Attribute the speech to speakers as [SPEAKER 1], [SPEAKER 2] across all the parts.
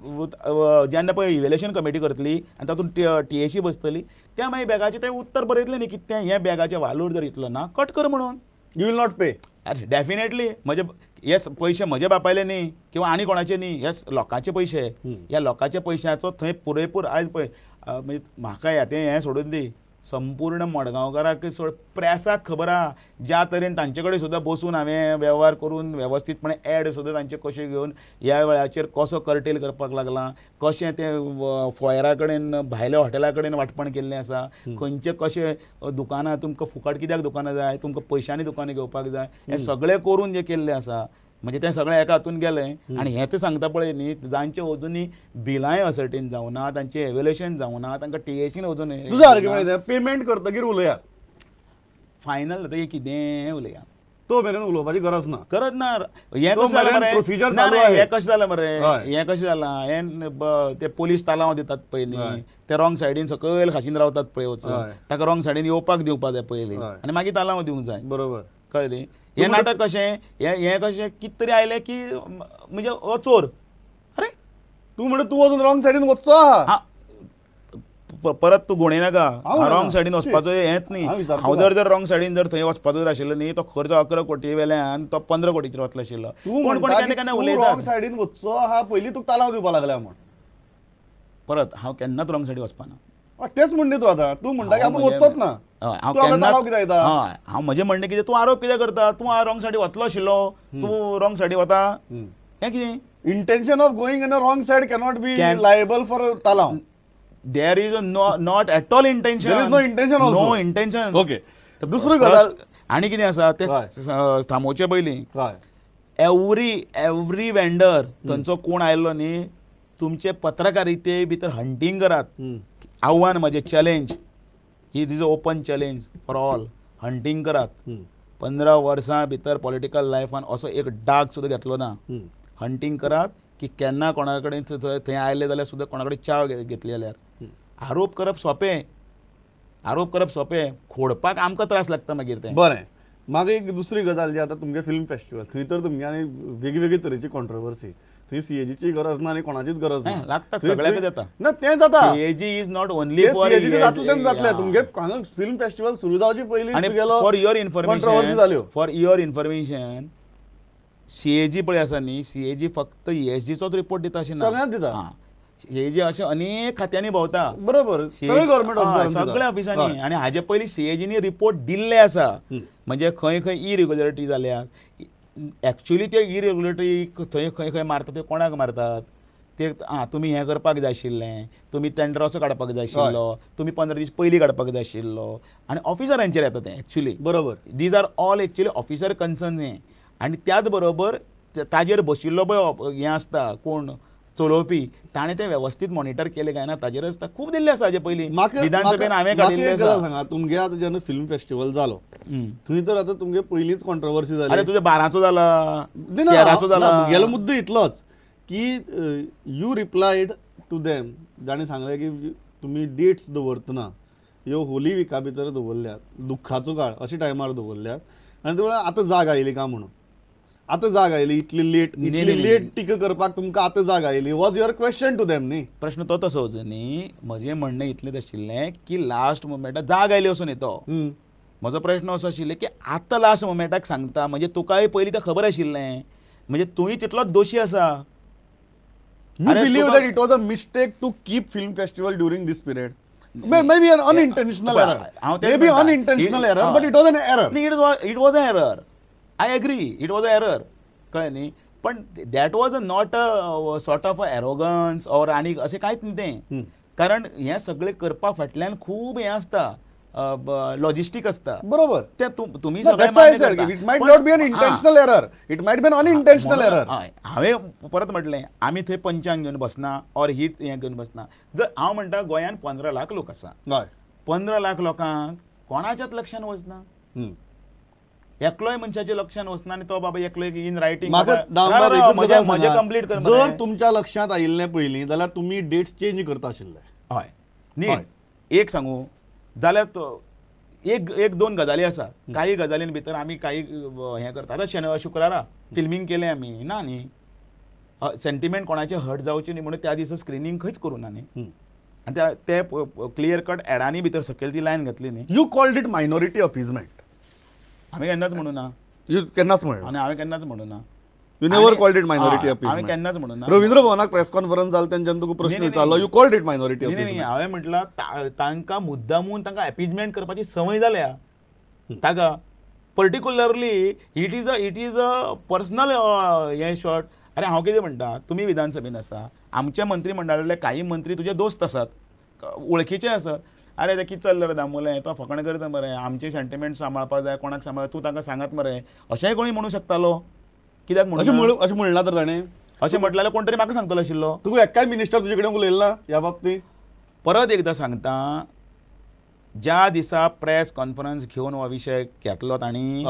[SPEAKER 1] जेन्ना पळय evaluation committee करतली आनी तातूंत टीएसी बसतली, त्या मागीर बॅगाचें तें उत्तर बरयतलें न्ही, कितें तें, हें बॅगाचें वालोर जर इतलो ना, कट कर म्हणून.
[SPEAKER 2] You will not pay?
[SPEAKER 1] अरे, डेफिनेटली. म्हजे हे पयशे म्हजे बापायले न्ही किंवा आनी कोणाचे न्ही, हे लोकांचे पयशे. ह्या लोकांच्या पयशांचो थंय पुरेपूर आयज पळय, म्हणजे म्हाका हें तें हें सोडून दी, संपूर्ण मडगांवकाराक सोड, प्रेसाक खबर आहा, ज्या तरेन तांचे कडेन सुद्दां बसून हांवें वेव्हार करून वेवस्थीतपणे एड सुद्दां तांचे कशे घेवन ह्या वेळाचेर कसो कर्टेल करपाक लागला, कशें तें फोयरा कडेन, भायल्या हॉटेला कडेन वांटपण केल्लें आसा, खंयचे कशे दुकानां तुमकां फुकट कित्याक दुकानां जाय, तुमकां पयशांनी दुकानां घेवपाक जाय, हें सगळें करून जें केल्लें आसा, म्हणजे तें सगळें एका हातून गेलें. आनी हें तें सांगता पळय न्ही, जांचे अजुनूय बिलांय असर्टेन जावना, तांचें एवेल्युएशन जावना, तांकां टीएसीन अजून
[SPEAKER 2] तुजो आर्ग्युमेंट, पेमेंट करतगीर उलया.
[SPEAKER 1] फायनल जाता कितें उलया.
[SPEAKER 2] तो मेरेन उलोवपाची गरज ना.
[SPEAKER 1] गरज ना. हें
[SPEAKER 2] तो
[SPEAKER 1] कशें जालें
[SPEAKER 2] मेरेन
[SPEAKER 1] मरे?
[SPEAKER 2] procedure
[SPEAKER 1] ना
[SPEAKER 2] चालू
[SPEAKER 1] रे,
[SPEAKER 2] आहे.
[SPEAKER 1] हें कशें जालें मरे? हें कशें जालां, हें ते पोलीस तालांव दितात पयलीं, ते रॉंग सायडीन सकयल खाशीन रावतात पळय वचून, ताका रॉंग सायडीन येवपाक दिवपाक जाय पयलीं आनी मागीर तालांव दिवंक जाय. कळ्ळें? हें नाटक कशें, हें हें कशें कितें तरी आयलें की म्हणजे हो चोर, अरे.
[SPEAKER 2] तूं म्हणटा तूं वचून रॉंग सायडीन वचचो आहा.
[SPEAKER 1] हा, परत तूं घुणयनाका.
[SPEAKER 2] हांव म्हणना.
[SPEAKER 1] रॉंग सायडीन वचपाचो हेंच न्ही.
[SPEAKER 2] हांव विचारता
[SPEAKER 1] हांव
[SPEAKER 2] तुका.
[SPEAKER 1] जर जर रॉंग सायडीन जर थंय वचपाचो जर आशिल्लो न्ही, तो खर्च 11 कोटी वेल्यान तो 15 कोटीचेर वतलो आशिल्लो.
[SPEAKER 2] तूं
[SPEAKER 1] कोण कोण
[SPEAKER 2] म्हणटा
[SPEAKER 1] केन्ना
[SPEAKER 2] की
[SPEAKER 1] केन्ना
[SPEAKER 2] तूं रॉंग
[SPEAKER 1] उलयतात.
[SPEAKER 2] सायडीन वचचो आहा, पयलीं तुका तालांव दिवपा लागल्या म्हण.
[SPEAKER 1] परत, हांव केन्नाच रॉंग सायडीन वचपाना.
[SPEAKER 2] तेच म्हणटा तूं आतां. तूं म्हणटा की
[SPEAKER 1] हांव
[SPEAKER 2] आपूण
[SPEAKER 1] म्हजें
[SPEAKER 2] वचचोच ना.
[SPEAKER 1] हय, हांव
[SPEAKER 2] तूं आमकां
[SPEAKER 1] केन्नाच
[SPEAKER 2] तालांव कित्याक दिता?
[SPEAKER 1] हय, हांव म्हजें म्हणणें कितें, तूं आरोप कित्याक करता? तूं रॉंग सायडीन वतलो आशिल्लो, तूं रॉंग सायडीन वता, हें कितें?
[SPEAKER 2] Intention of going in a wrong side cannot be liable for तालांव.
[SPEAKER 1] There is no, not at all intention.
[SPEAKER 2] There is no intention also.
[SPEAKER 1] No intention.
[SPEAKER 2] Okay, दुसरी गजाल.
[SPEAKER 1] आनी कितें आसा तें थांबोवचे पयलीं, एवरी एवरी वेंडर थंयचो कोण आयलो न्ही, तुमचे पत्रकारिते भितर हंटींग करात. आव्हान म्हजें, challenge, he is open challenge for all, hunting करात. 15 वर्सां भितर पॉलिटिकल लायफान असो एक डाग सुद्दां घेतलो ना. हंटींग करात की केन्ना कोणा कडेन थंय थंय आयले जाल्यार सुद्दां कोणा कडेन च्या घेतली जाल्यार. आरोप करप सोंपें, आरोप करप सोंपें, खोडपाक आमकां त्रास लागता मागीर तें.
[SPEAKER 2] बरें, मागीर एक दुसरी गजाल जी आतां तुमगे फिल्म फेस्टिवल, थंय तर तुमगे आनी वेगवेगळी तरेची कॉन्ट्रोवर्सी. थंय सीएजीची गरज ना आनी कोणाचीच गरज ना.
[SPEAKER 1] हें, लागता, सगळ्याक जाता.
[SPEAKER 2] ना, तें जाता.
[SPEAKER 1] CAG is not only for
[SPEAKER 2] सीएजीचे जातलें तेन्ना जातलें. तुमगे हांगा फिल्म फेस्टिवल सुरू जावचे पयलीं
[SPEAKER 1] आनी
[SPEAKER 2] तुगेलो
[SPEAKER 1] फॉर your
[SPEAKER 2] controversy जाल्यो.
[SPEAKER 1] Information, for your information, CAG पळय आसा न्ही, सीएजी फक्त ईएसजीचोच रिपोर्ट दिता अशें ना.
[SPEAKER 2] सगळ्यांक दिता.
[SPEAKER 1] सीएजी अशें अनेक खात्यांनी भोंवता.
[SPEAKER 2] बरोबर, सगळे गव्हर्मेंट ऑफिसर.
[SPEAKER 1] सगळ्या ऑफिसांनी. आनी हाजे पयलीं सीएजीनी रिपोर्ट दिल्ले आसा, म्हणजे खंय खंय इरेग्युलरिटी जाल्या. एक्चुली ते इरेग्युलरिटी थंय खंय खंय मारता, ते कोणाक मारतात ते, आं, तुमी हें करपाक जाय आशिल्लें, तुमी टेंडर असो काडपाक जाय आशिल्लो, तुमी 15 दीस पयलीं काडपाक जाय आशिल्लो, आनी ऑफिसरांचेर येता तें actually. These are all actually officer concern हें. आनी त्याच बरोबर ताजेर बशिल्लो पळय हें आसता कोण चलोवपी, ताणें तें वेवस्थीत मॉनिटर केलें काय ना ताजेर आसता. खूब दिल्लें आसा हाजे पयलीं
[SPEAKER 2] म्हाका
[SPEAKER 1] विधानसभेन हांवें
[SPEAKER 2] म्हाका
[SPEAKER 1] काडिल्लें
[SPEAKER 2] एक गजाल
[SPEAKER 1] आसा.
[SPEAKER 2] सांगा, तुमगे आतां जेन्ना फिल्म फेस्टिवल जालो, थंय तर आतां तुमगे पयलींच कॉन्ट्रोवर्सी जाली.
[SPEAKER 1] अरे, तुज्या 12चो जाला,
[SPEAKER 2] ना,
[SPEAKER 1] 13चो
[SPEAKER 2] ना,
[SPEAKER 1] जाला.
[SPEAKER 2] म्हगेलो मुद्दो इतलोच की you replied to them, जाणें सांगलें की तुमी डेट्स दवरतना ह्यो होली विका भितर दवरल्यात, दुख्खाचो काळ अशे टायमार दवरल्यात, आनी तुमी आतां जाग आयली का म्हणून, आतां जाग आयली इतली लेट,
[SPEAKER 1] न्ही,
[SPEAKER 2] इतली
[SPEAKER 1] न्ही, न्ही.
[SPEAKER 2] लेट टिका करपाक तुमकां आतां जाग आयली, was your question to them न्ही?
[SPEAKER 1] प्रश्न तो तसो न्ही. म्हजें म्हणणें इतलेंच आशिल्लें की लास्ट मुमेंटाक जाग आयली असो न्ही तो. म्हजो प्रश्न असो आशिल्लो की आतां लास्ट मुमेंटाक सांगता म्हणजे तुकाय पयलीं तें खबर आशिल्लें, म्हणजे तूंय तितलोच दोशी आसा.
[SPEAKER 2] You
[SPEAKER 1] अरे
[SPEAKER 2] believe that it was a mistake to keep film festival during this period? Maybe an unintentional error.
[SPEAKER 1] हांव तेच
[SPEAKER 2] Maybe
[SPEAKER 1] म्हणटा.
[SPEAKER 2] unintentional error, but it was an error.
[SPEAKER 1] न्ही, it was a error, I agree, it was a error, कळ्ळें न्ही? पण that was a not a sort of a arrogance or आनी अशें कांयच न्ही तें. कारण हें सगळें करपा फाटल्यान खूब हें आसता, लॉजिस्टीक आसता. ते तुमी
[SPEAKER 2] No,
[SPEAKER 1] सगळें
[SPEAKER 2] that's why I
[SPEAKER 1] मान्य
[SPEAKER 2] said
[SPEAKER 1] करता.
[SPEAKER 2] it might
[SPEAKER 1] पण
[SPEAKER 2] not be an intentional error. It might be an unintentional
[SPEAKER 1] म्हणून
[SPEAKER 2] error.
[SPEAKER 1] हय, हांवें परत म्हटलें, आमी थंय पंचांग घेवन बसना ऑर हीट हें घेवन बसना. जर हांव म्हणटा, गोंयांत 15 लाख लोक आसा, 15 लाख लोकांक कोणाच्याच लक्षान वचना, एकलोय मनशाच्या लक्षान वचना आनी तो बाबा एकलो इन रायटींग
[SPEAKER 2] म्हाका दामबाब एकच गजाल
[SPEAKER 1] म्हजें
[SPEAKER 2] सांगा.
[SPEAKER 1] कंप्लीट कर
[SPEAKER 2] जर
[SPEAKER 1] मरे.
[SPEAKER 2] तुमच्या लक्षात आयिल्लें पयलीं जाल्यार तुमी डेट्स चेंज करता आशिल्ले.
[SPEAKER 1] हय न्ही, एक सांगू जाल्यार तो एक एक दोन गजाली आसा. काही गजालीं भितर आमी काही हें करता. आतां शनिवार शुक्रारा फिल्मींग केलें आमी ना न्ही. सेंटिमेंट कोणाचे हर्ट जावचे न्ही म्हणून त्या दिसा स्क्रिनींग खंयच करूं ना न्ही. आनी त्या ते क्लियर कट एडानी भितर सकयल ती लायन घातली न्ही.
[SPEAKER 2] You called it minority appeasement.
[SPEAKER 1] हांवें केन्नाच म्हणूं ना.
[SPEAKER 2] You केन्नाच म्हणलें?
[SPEAKER 1] आनी हांवें केन्नाच म्हणूं ना.
[SPEAKER 2] You never called it minority
[SPEAKER 1] हांवें
[SPEAKER 2] अपीजमेंट.
[SPEAKER 1] केन्नाच म्हणूं ना.
[SPEAKER 2] रवींद्र भवनाक प्रेस कॉन्फरन्स जाल तेंच्यान तुका प्रश्न विचारलो, you called it minority appeasement.
[SPEAKER 1] हांवें म्हटलां तांकां मुद्दामून तांकां एपिजमेंट करपाची संवय जाल्या ताका. Particularly it is a personal हें शॉर्ट. अरे हांव कितें म्हणटा, तुमी विधानसभेन आसा, आमच्या मंत्रीमंडळांतले कांय मंत्री तुजे दोस्त आसात, वळखीचे आसात. अरे ते कितें चल्लें रे दामोलें, तो फकाणां करता मरे, आमचे सेंटिमेंट सांबाळपाक जाय, कोणाक सांबाळ, तूं तांकां सांगात मरे, अशेंय कोणी म्हणूं शकतालो. कित्याक
[SPEAKER 2] म्हणून अशें म्हणलां तर ताणें?
[SPEAKER 1] अशें म्हटलें जाल्यार कोण तरी म्हाका सांगतलो आशिल्लो.
[SPEAKER 2] तुका एकाय मिनिस्टर तुजे कडेन उलयलो ना ह्या बाबतींत?
[SPEAKER 1] परत एकदां सांगता, ज्या दिसा प्रेस कॉन्फरन्स घेवन हो विशय घेतलो तांणी,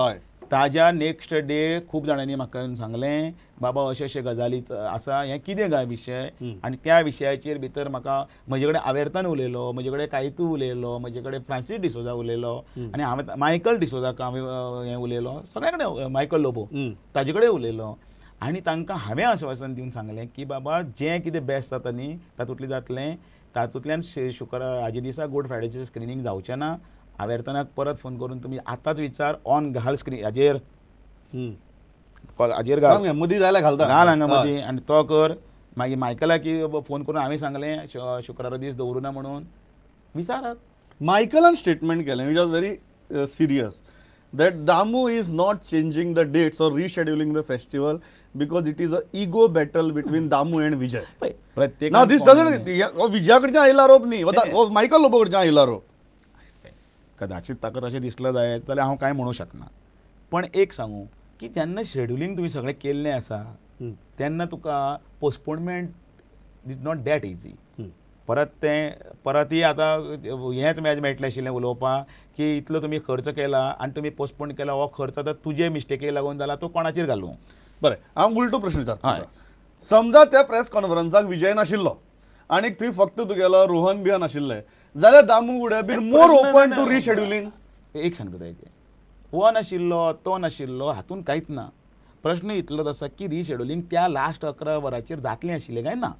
[SPEAKER 1] ताज्या नेक्स्ट डे खूब जाणांनी म्हाका सांगलें, बाबा अशे अशे गजाली आसा, हें कितें काय विशय. आनी त्या विशयाचेर भितर म्हाका म्हजे कडेन आवेर्तन उलयलो, म्हजे कडेन कायतू उलयलो, म्हजे कडेन फ्रांसीस डिसोजा उलयलो, आनी हांवें मायकल डिसोजाक हांवें हें उलयलो, सगळ्या कडेन मायकल लोबो ताजे कडेन उलयलो. आनी तांकां हांवें आश्वासन दिवन सांगलें की बाबा जें कितें बेस्ट जाता न्ही तातूंतलें जातलें, तातूंतल्यान शुक्रार हाजे दिसा गूड फ्रायडेचें स्क्रिनींग जावचें ना. आवेर्तनाक परत फोन करून तुमी आतांच विचार ऑन घाल स्क्रीन हाजेर, हाजेर घाल,
[SPEAKER 2] मदीं जाल्यार घालता,
[SPEAKER 1] घाल हांगा मदीं आनी तो कर. मागीर मायकलाक फोन करून हांवें सांगलें शुक्रारा दीस दवरूं ना म्हणून विचारात.
[SPEAKER 2] मायकलान स्टेटमेंट केलें which was very serious, that Damu is not changing the dates or rescheduling the festival because it is a ego battle between Damu and Vijay.
[SPEAKER 1] प्रत्येक
[SPEAKER 2] ना this doesn't, विजया कडच्यान आयिल्लो आरोप न्ही, हो मायकल लोबो कडच्यान आयिल्लो आरोप.
[SPEAKER 1] कदाचित ताका तशें दिसलें जायत जाल्यार हांव कांय म्हणूं शकना, पण एक सांगू की जेन्ना शेड्युलींग तुवें सगळें केल्लें आसा तेन्ना तुका postponement is not that easy. परत तें परतय आतां हेंच मॅच मेळटलें आशिल्लें उलोवपाक की इतलो तुमी खर्च केला आनी तुमी पोस्टपोन केला, हो खर्च आतां तुजे मिस्टेकीक लागून जाला, तो कोणाचेर घालूं.
[SPEAKER 2] बरें, हांव उलटो प्रश्न विचारता. समजा त्या प्रेस कॉन्फरन्साक विजय नाशिल्लो आनी थंय फक्त तुगेलो रोहन बिहन आशिल्ले जाल्यार Damu would have been more open to rescheduling.
[SPEAKER 1] एक सांगता तें, हो नाशिल्लो तो नाशिल्लो हातूंत कांयच ना. प्रश्न इतलोच आसा की रिशेड्युलींग त्या लास्ट 11 वरांचेर जातलें आशिल्लें काय ना,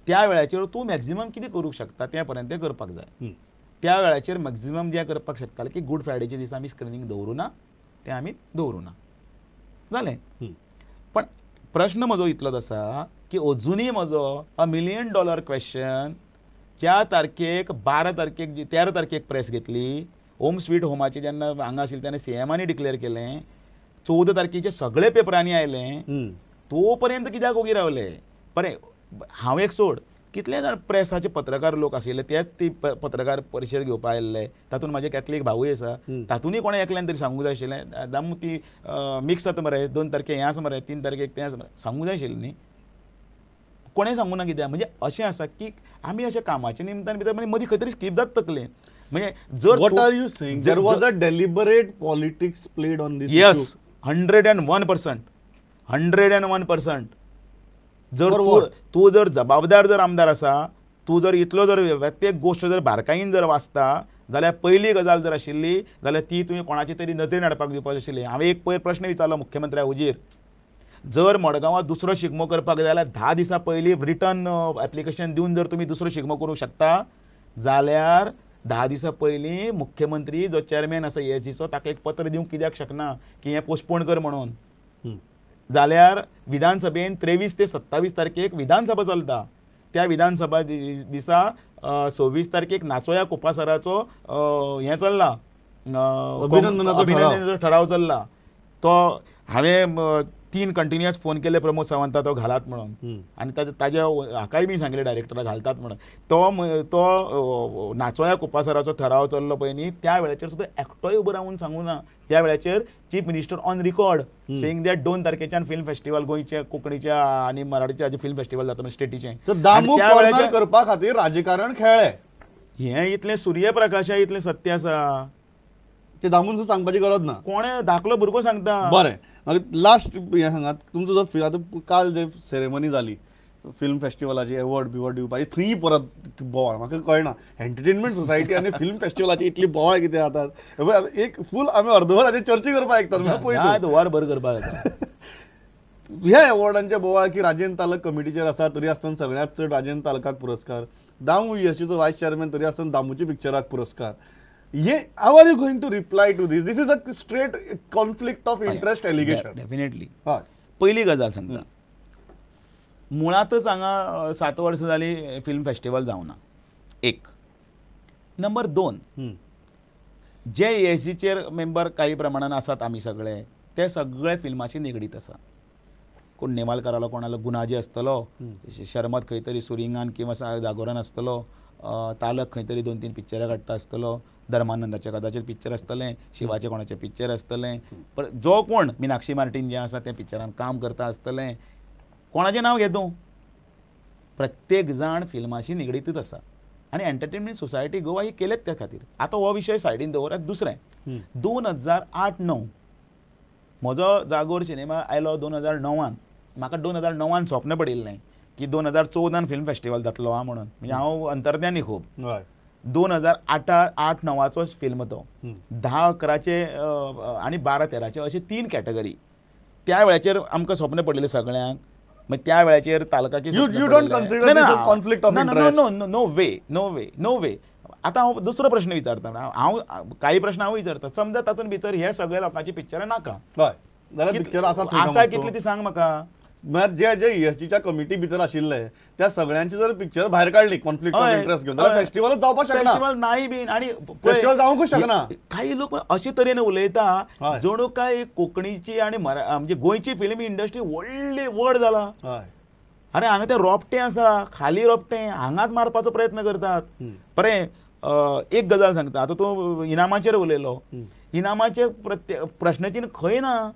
[SPEAKER 1] त्या वेळाचेर तूं मॅक्झिमम कितें करूंक शकता त्या पर्यंत तें करपाक जाय. त्या वेळाचेर मॅक्झिमम जें करपाक शकतालें की गूड फ्रायडेच्या दिसा आमी स्क्रिनींग दवरूं ना, तें आमी दवरूं ना, जालें. पण प्रश्न म्हजो इतलोच आसा की अजुनूय म्हजो $1 मिलियन क्वेश्चन, ज्या तारखेक 12 तारखेक 13 तारखेक प्रेस घेतली, होम स्वीट होमाचें जेन्ना हांगा आशिल्लें तेन्ना सीएमांनी डिक्लेअर केलें, 14 तारखेचे सगळे पेपरांनी आयलें, तो पर्यंत कित्याक ओगी रावले? बरें, हांव एक सोड, कितले जाण प्रेसाचे पत्रकार लोक आशिल्ले तेच ती पत्रकार परिशद घेवपाक आयिल्ले, तातूंत म्हाजे कॅथलीक भावूय आसा, तातूंतय कोणें एकल्यान तरी सांगूंक जाय आशिल्लें, दामू ती मिक्स जाता मरे, 2 तारखेक हें आसा मरे, 3 तारखेक तें आसा मरे, सांगूंक जाय आशिल्लें न्ही. कोणें सांगूं ना कित्याक? म्हणजे अशें आसा की आमी अशें कामाच्या निमतान भितर म्हणजे मदीं खंय तरी स्कीप जाता तकलेन. म्हणजे जर
[SPEAKER 2] what are you saying, there was a deliberate politics played on this?
[SPEAKER 1] Yes, 101%, 101%. जर तूं जर जबाबदार जर आमदार आसा, तूं जर इतलो जर प्रत्येक गोश्ट जर बारकायेन जर वाचता जाल्यार पयली गजाल जर आशिल्ली जाल्यार ती तुवें कोणाची तरी नदरेन हाडपाक दिवपाक आशिल्ली. हांवें एक पयर प्रश्न विचारलो मुख्यमंत्र्या हुजीर, जर मडगांवां दुसरो शिगमो करपाक जाय जाल्यार 10 दिसां पयलीं रिटर्न एप्लिकेशन दिवन जर तुमी दुसरो शिगमो करूंक शकता जाल्यार 10 दिसां पयलीं मुख्यमंत्री जो चेअरमॅन आसा एएसजीचो ताका एक पत्र दिवंक कित्याक शकना की हें पोस्टपोन कर म्हणून? जाल्यार विधानसभेन 23 ते 27 तारखेक विधानसभा चलता, त्या विधानसभा दिसा 26 तारखेक नाचोया कुपासराचो हें चल्ला, अभिनंदनाचो ठराव चल्ला. तो हांवें 3 कंटिन्युअस फोन केले प्रमोद सावंता तो घालात म्हणून, आनी ताज्या हाकाय बी सांगलें डायरेक्टराक घालतात म्हणून. तो तो नाचोया कुपासराचो ठराव चल्लो पळय न्ही, त्या वेळाचेर सुद्दां एकटोय उबो रावून सांगूं ना. त्या वेळाचेर chief minister on record saying that 2 तारखेच्यान फिल्म फेस्टिवल गोंयचे कोंकणीच्या आनी मराठीच्या फिल्म फेस्टिवल जाता स्टेटीचें.
[SPEAKER 2] दामू कॉर्नर करपा खातीर राजकारण खेळ्ळें.
[SPEAKER 1] हें इतलें सूर्यप्रकाशा इतलें सत्य आसा,
[SPEAKER 2] ते दामून सांगपाची गरज ना,
[SPEAKER 1] कोणें धाकलो भुरगो सांगता.
[SPEAKER 2] बरें, मागीर लास्ट हें सांगात, तुमचो जो आतां काल जे सेरेमनी जाली फिल्म फेस्टिवलाची एवॉर्ड बिवॉर्ड दिवपाची, थंय परत बोवाळ, म्हाका कळना एंटरटेनमेंट सोसायटी आनी फिल्म फेस्टिवलाची इतली बोवाळ कितें जातात. एक फूल आमी अर्दवर हाजेर चर्चा करपाक आयकतात.
[SPEAKER 1] वर बरें करपाक जाता.
[SPEAKER 2] ह्या अवॉर्डांचे बोवाळ की राजेंद्र तालक कमिटीचेर आसा तरी आसतना सगळ्यांत चड राजेंद्र तालकाक पुरस्कार, दामू यशीचो वायस चेअरमॅन तरी आसतना दामूच्या पिक्चराक पुरस्कार. हे how are you going to reply to this? This is a straight conflict of interest allegation.
[SPEAKER 1] Definitely.
[SPEAKER 2] हय.
[SPEAKER 1] पयली गजाल सांगता, मुळातच हांगा 7 वर्सां जाली फिल्म फेस्टिवल जावना. एक नंबर 2, जे एसीचेर मेंबर काही प्रमाणान आसात आमी सगळे, ते सगळे फिल्माशी निगडीत आसा. कोण नेमालकारालो, कोणालो गुणाजी आसतलो, शर्मत खंय तरी सुरिंगान किंवा जागोरान आसतलो, तालक खंय तरी 2-3 पिक्चरां काडटा आसतलो, धर्मानंदाचें कदाचित पिक्चर आसतलें, शिवाचें कोणाचें पिक्चर आसतलें, पर जो कोण मिनाक्षी मार्टीन जें आसा तें पिक्चरान काम करता आसतलें. कोणाचें नांव घेतू, प्रत्येक जाण फिल्माशी निगडीतच आसा. आनी एंटरटेनमेंट सोसायटी गोवा ही केलेच त्या खातीर. आतां हो विशय सायडीन दवरात. दुसरें, 2008-9 म्हजो जागोर सिनेमा आयलो 2009. म्हाका 2009 स्वप्न पडिल्लें की 2014 फिल्म फेस्टिवल जातलो हा म्हणून. म्हणजे हांव अंतर्ज्ञानी खूब. 2008-9 फिल्म तो, 10-11 आनी 12-13 अशे 3 कॅटेगरी त्या वेळाचेर आमकां स्वप्न पडिल्लें सगळ्यांक. मागीर त्या वेळाचेर तालकाची
[SPEAKER 2] You don't consider this as conflict of interest?
[SPEAKER 1] No, no, no way, no way, no way. आतां हांव दुसरो प्रश्न विचारता, हांव काही प्रश्न हांव विचारता. समजा तातूंत भितर हे सगळे लोकांची पिक्चरां नाका,
[SPEAKER 2] हय, जाल्यार पिक्चर आसा
[SPEAKER 1] आसा कितली ती सांग म्हाका.
[SPEAKER 2] म्हळ्यार जे जे ईएसजीच्या कमिटी भितर आशिल्ले त्या सगळ्यांची जर पिक्चर भायर काडली कॉन्फ्लिक्ट ऑफ इंटरेस्ट घेवन जाल्यार फेस्टिवलच जावपाक शकना.
[SPEAKER 1] फेस्टिवल नाही बीन आनी
[SPEAKER 2] फेस्टिवल जावंकूच शकना.
[SPEAKER 1] काही लोक अशे तरेन उलयता जणू काय कोंकणीची आनी म्हणजे गोंयची फिल्म इंडस्ट्री व्हडली व्हड जाला. अरे हांगा ते रोपटें आसा, खाली रोपटें हांगाच मारपाचो प्रयत्न करतात. बरें, एक गजाल सांगता, आतां तूं इनामाचेर उलयलो, इनामाचे प्रत्येक प्रश्नचिन्ह खंय ना.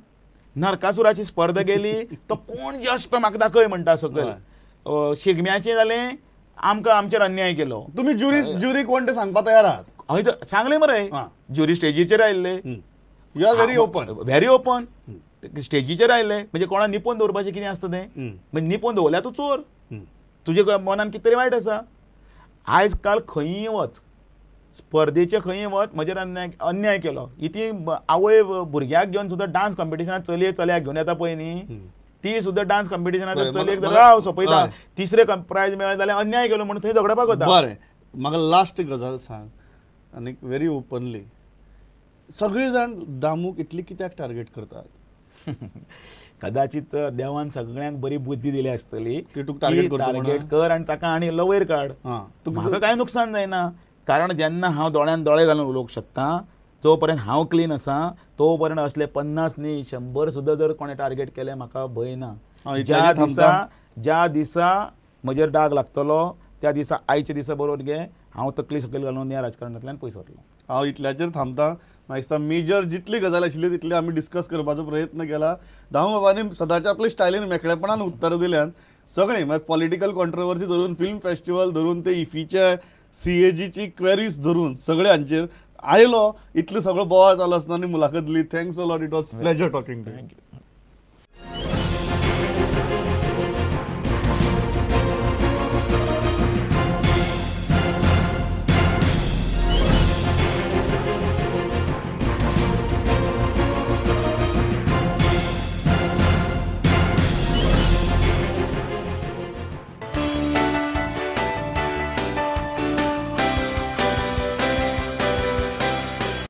[SPEAKER 1] नरकासुराची स्पर्धा गेली तो कोण जास्त म्हाका दाखय म्हणटा सकयल. शिगम्याचें जालें, आमकां आमचेर अन्याय केलो.
[SPEAKER 2] तुमी ज्युरी ज्युरी कोण ते सांगपा तयार आहात?
[SPEAKER 1] हय तर सांगलें मरे, ज्युरी स्टेजीचेर आयिल्ले.
[SPEAKER 2] You are very open.
[SPEAKER 1] Very open. स्टेजीचेर आयिल्ले म्हणजे कोणा निपोवन दवरपाचें कितें आसता तें, म्हणजे निपोवन दवरल्यार तूं चोर, तुजे मनान कितें तरी वायट आसा. आयज काल खंयीय वच, स्पर्धेचे खंय वच, म्हजेर अन्याय अन्याय केलो. इती आवय भुरग्याक घेवन सुद्दां डान्स कॉम्पिटिशनात चलये चल्याक घेवन येता पळय न्ही, ती सुद्दां डान्स कॉम्पिटिशनात चलयेक राव सोंपयता, तिसरे प्रायज मेळ्ळें जाल्यार अन्याय केलो म्हणून थंय झगडपाक वता.
[SPEAKER 2] बरें, म्हाका लास्ट गजाल सांग आनी व्हेरी ओपनली, सगळे जाण दामूक इतली कित्याक टार्गेट करतात?
[SPEAKER 1] कदाचित देवान सगळ्यांक बरी बुद्धी दिली आसतली
[SPEAKER 2] की तुका टार्गेट
[SPEAKER 1] कर आनी ताका आनी लवयर काड, म्हाका कांय नुकसान जायना. कारण जेन्ना हांव दोळ्यान दोळे घालून उलोवंक शकता, जो पर्यंत हांव क्लीन आसा तो पर्यंत असले 50 न्ही 100 सुद्दां जर कोणें टार्गेट केलें म्हाका भंय ना. ज्या दिसा म्हजेर डाग लागतलो त्या दिसा, आयच्या दिसा बरोबर घे, हांव तकली सकयल घालून ह्या राजकारणांतल्यान पयस वतलो.
[SPEAKER 2] हांव इतल्याचेर थांबता. म्हाका दिसता मेजर जितली गजाल आशिल्ली तितली आमी डिस्कस करपाचो प्रयत्न केला. दामू बाबांनी सदांच्या आपल्या स्टायलीन मेकळेपणान उत्तरां दिल्यान सगळीं, मागीर पॉलिटिकल कॉन्ट्रोवर्सी धरून, फिल्म फेस्टिवल धरून, ते इफीचे सीएजीची क्वेरीज धरून सगळे हांचेर आयलो. इतलो सगळो बोवाळ चालू आसतना आनी मुलाखत दिली. Thanks a lot. It was pleasure talking to you.
[SPEAKER 1] Thank you.